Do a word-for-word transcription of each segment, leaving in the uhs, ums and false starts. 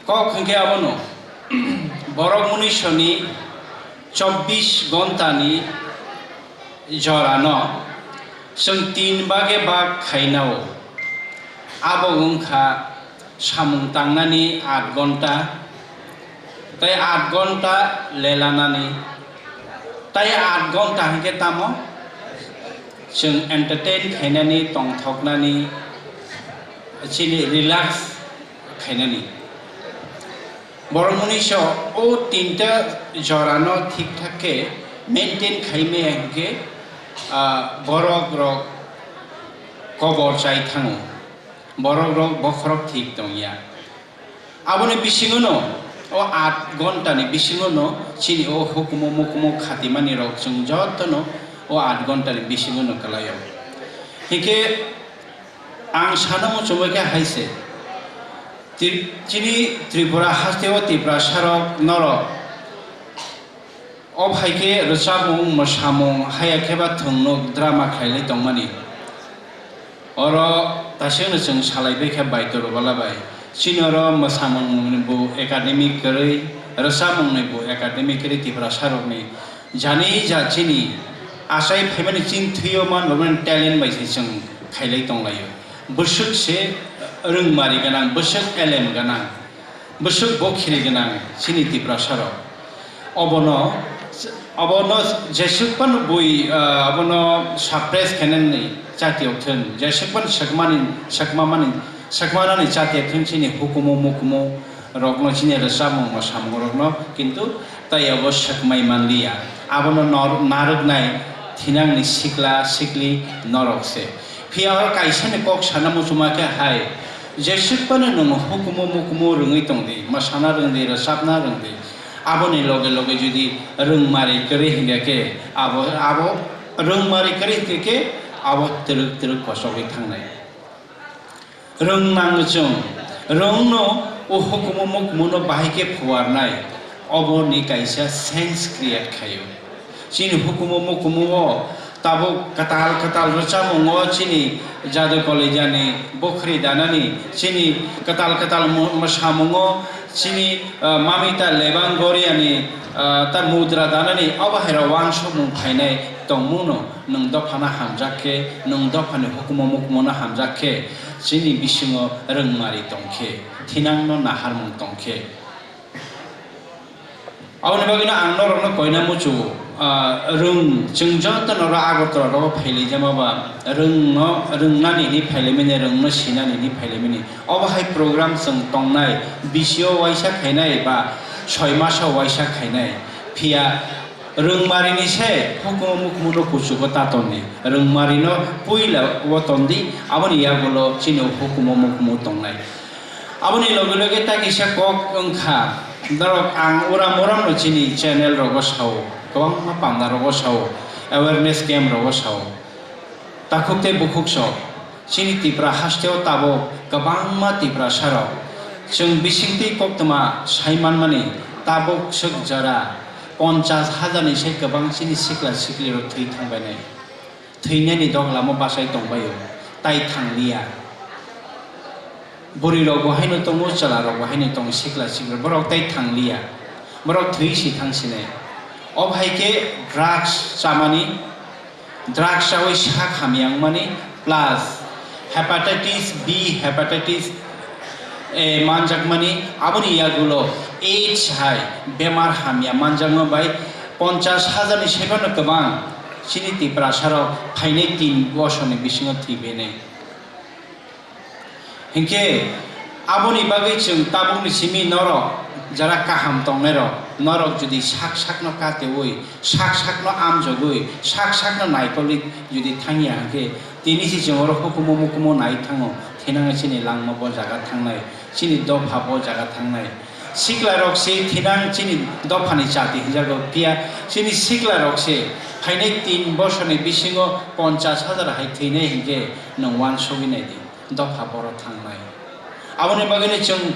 Kok hwnkhe abono, borok munisoni chobbish gontani jorano chwng tin bage bag khainao. Abo wngkha samung tangnani aat gonta, tei aat gonta lelanani, tei aat gonta hwnkhe tamo chwng entertain khainani, tongthoknani, chini relax khainani. Borok munisok o tinta jorano thik thak khe maintain khai maya hwnkhe, ah, borok rok kobor chai thango, borok rok bokhorok thik tongya. Aboni bisingono, o aat gontani bisingono chini o hukumu mukumu khatimani rok chwng jotono o aat gontani bisingono kwlaio. Hinkhe ang sana muchungwi khe hai se, Tri-, chini Tripura hasteo Tiprasarok norok o hai khe rwchapmung, mwsamung, haya khe ba thwngnuk drama khlailai tongmani. Oro taisingno chwng salai bai khe bai toro bala bai. Chini oro mwsamungni bo academy kwrwi, rwchapmungni bo academy kwrwi Tiprasarokni. Jani ja chini achai phaimani chini thwio man rwmani talent bai se chwng khailai tonglaio. Bwswk se rwngmari gwnang, bwswk elem gwnang, bwswk bokhiri gwnang chini Tiprasarok. Obono, obono jeswk phano bui, ah, abono suppress khainani chati okthun, jeswk phano swkmani, swkmamani, swkmanani chati okthun chini hukumu mukumu rokno, chini rwchapmung mwsamung rokno, kintu tai abo swkmai manliya. Abono nor-, narwknai thinangni sikla sikli norok se. Phiya o kaisani kok sana muchuma khe hai, jeswk phano nwng hukumu mukumu rwngwi tongdi, mwsana rwngdi, rwchapna rwngdi. Aboni loge loge jodi rwngmari kwrwi hinkhe khe, abo, abo rwngmari kwrwi hinkhe khe abo twrwk twrwk kochogwi thangnai. Rwng nango chwng, rwngno o hukumu mukumuno bahai khe phuarnai, oboni kaisa sense create khaio. Chini hukumu mukumuo tabuk kwtal kwtal rwchamungo chini jadu kolejani bokhri danani, chini kwtal kwtal mu-, mwsamungo chini, ah, mamita lebang goriani, ah, ta mudra danani, obo hai rok wansukmung phainai tongmungno nwng dophano hamjak khe, nwng dophani hukumu mukumuno hamjak khe, chini bisingo rwngmari tong khe, thinangno naharmung tong khe. Aboni bagwino ang norokno koina muchu, ah, rwng, chwng joto norok Agartala rogo phailaijama ba, rwngno, rwngnani hinwi phailaimani, rwngno sinani hinwi phailaimani. Obo hai program chwng tongnai, bisio waisa khainai ba soi maso waisa khainai. Phiya rwngmarini se hukumu mukumuno kuchugo ta tonni. Rwngmarino puila o tondi, aboni yagulo chini hukumu mukumu tongnai. Aboni loge loge ta kisa kok wngkha, norok ang uram uramno chini channel rogo sao, kwbangma panda rogo sao, awareness camp rogo sao. Takhuk tei bukhuk sok, chini Tipra hasteo tabuk kwbangma Tiprasarok chwng bisingtwi koktwma sai manmani, tabuk swk jora ponchas hajarni se kwbang chini sikla siklirok thwi thangbainai. Thwinani doglamo bachai tongbaio, tai thangliya. Bwrwirok bo haino tongo, chwlarok bo haino tongo, sikla sikla, borok tai thangliya. Borok thwi si thang sinai. Obo hai khe drugs chamani, drugs chawi sak hamya wngmani, plus hepatitis B, hepatitis A manjakmani, aboni yagulo AIDS hai bemar hamya manjakma bai ponchas hajarni saiphano kwbang chini Tiprasarok phainai tin bosorni bisingo thwibainai. Hinkhe aboni bagwi chwng tabukni simi norok jara kaham tongnairok, norok jodi sak sakno katewi, sak sakno amjogwi, sak sakno naikolwi jodi thangya hinkhe, tini se chwng oro hukumu mukumu nai thango, thinangwi chini langma bo jaga thangnai, chini dopha bo jaga thangnai. Siklarok se thinang chini dophani chati hinjago, phiya chini siklarok se phainai tin bosorni bisingo ponchas hajar hai thwinai hinkhe nwng uansugwi naidi. Dopha boro thangnai. Aboni bagwino chwng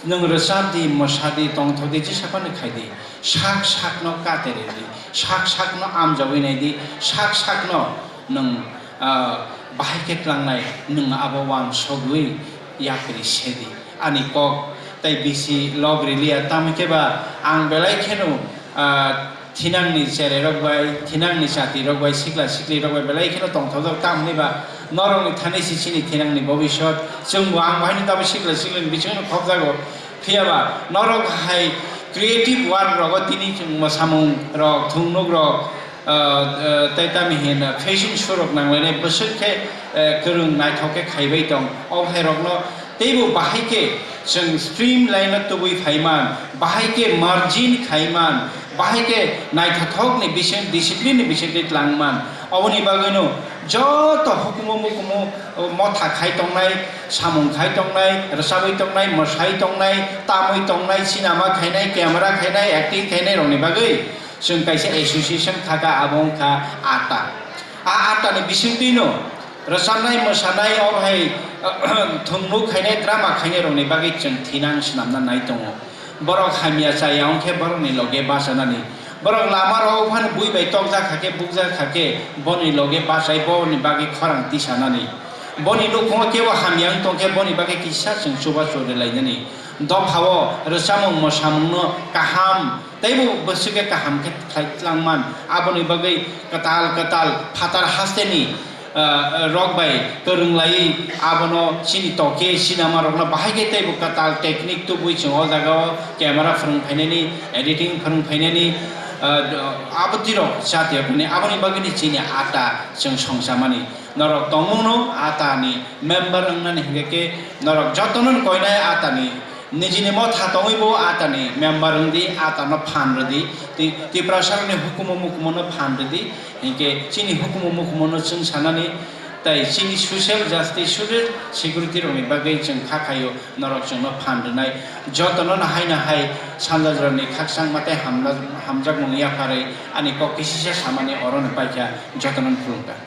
nwng rwchap di, mwsa di, tongthok di, jesa phano khai di. Sak sakno kate rw di, sak sakno amjogwi nai di, sak sakno nwng, ah, bahai khe tlangnai, nwng abo uansugwi yapri se di. Ani kok Tei bisi lob riliya, tamo khe ba ang belai kheno, ah, thinangni cherai rok bai, thinangni chati rok bai, sikla sikli rok bai belai kheno tongthokjak, tamo hwnwi ba norokni thani se chini thinangni bobisot, chwngbo ang bo haino tamo sikla siklini bisingno khopjago. Phiya ba norok hai creative work rogo tini chwng mwsamung rok, thungnuk rok, ah, ah, tei tamo hino fashion show rok nanglainai bwswk khe, eh, kwrwng naithok khe khaibai tong. O hai rokno teibo bahai khe chwng streamline o tubui phaiman, bahai khe margin khaiman, bahai khe naithothokni bising, discipline ni bisingtwi tlangman. Oboni bagwino joto hukumu mukumu, o, motha khai tongnai, samung khai tongnai, rwchabwi tongnai, mwsai tongnai, tamwi tongnai, cinema khainai, camera khainai, acting khainai rokni bagwi chwng kaisa association khaka, abo wngkha ATA. A ATA ni bisingtwino rwchabnai, mwsanai, o hai, thwngmung khainai, drama khainai rokni bagwi chwng thinang swnamna nai tongo. Borok hamya chaya wngkhe borokni loge bachanani. Borok lama rogo phano bui bai tokjak kha khe, bukjak kha khe, boni loge bachai boni bagwi khorang tisanani. Boni nukhungo kebo hamya wng tongkhe boni bagwi kisa chwng chubachu rwlainani. Dophao rwchamung mwsamungno kaham teibo bwswk khe kaham khe khlai tlangman. Aboni bagwi kwtal kwtal phatar hasteni, ah, rok bai kwrwnglaiwi abono chini toke cinema rokno bahai khe teibo kwtal technique tubui chwng o jagao camera phwrwng phainani, editing phwrwng phainani, ah, abo twi rok jatiyo phani aboni bagwini chini ATA chwng songchamani. Norok tongmungno ATA ni member wngnani hinkhe khe norok jotono koinai ATA ni nijini motha tongwi bo ATA ni member wngdi, ATA no phan rwdi, tei Tiprasarokni hukumu mukumu no phan rwdi, hinkhe chini hukumu mukumu no chwng sanani tei chini social justice, social security rokni bagwi chwng kha khaio, norok chwngno phan rwnai. Jotono no hai no hai sanja jorani khakchangma tei hamla-, hamjakmung yapharwi ani kok kisisa samani orono paikha, jotono no khulumkha.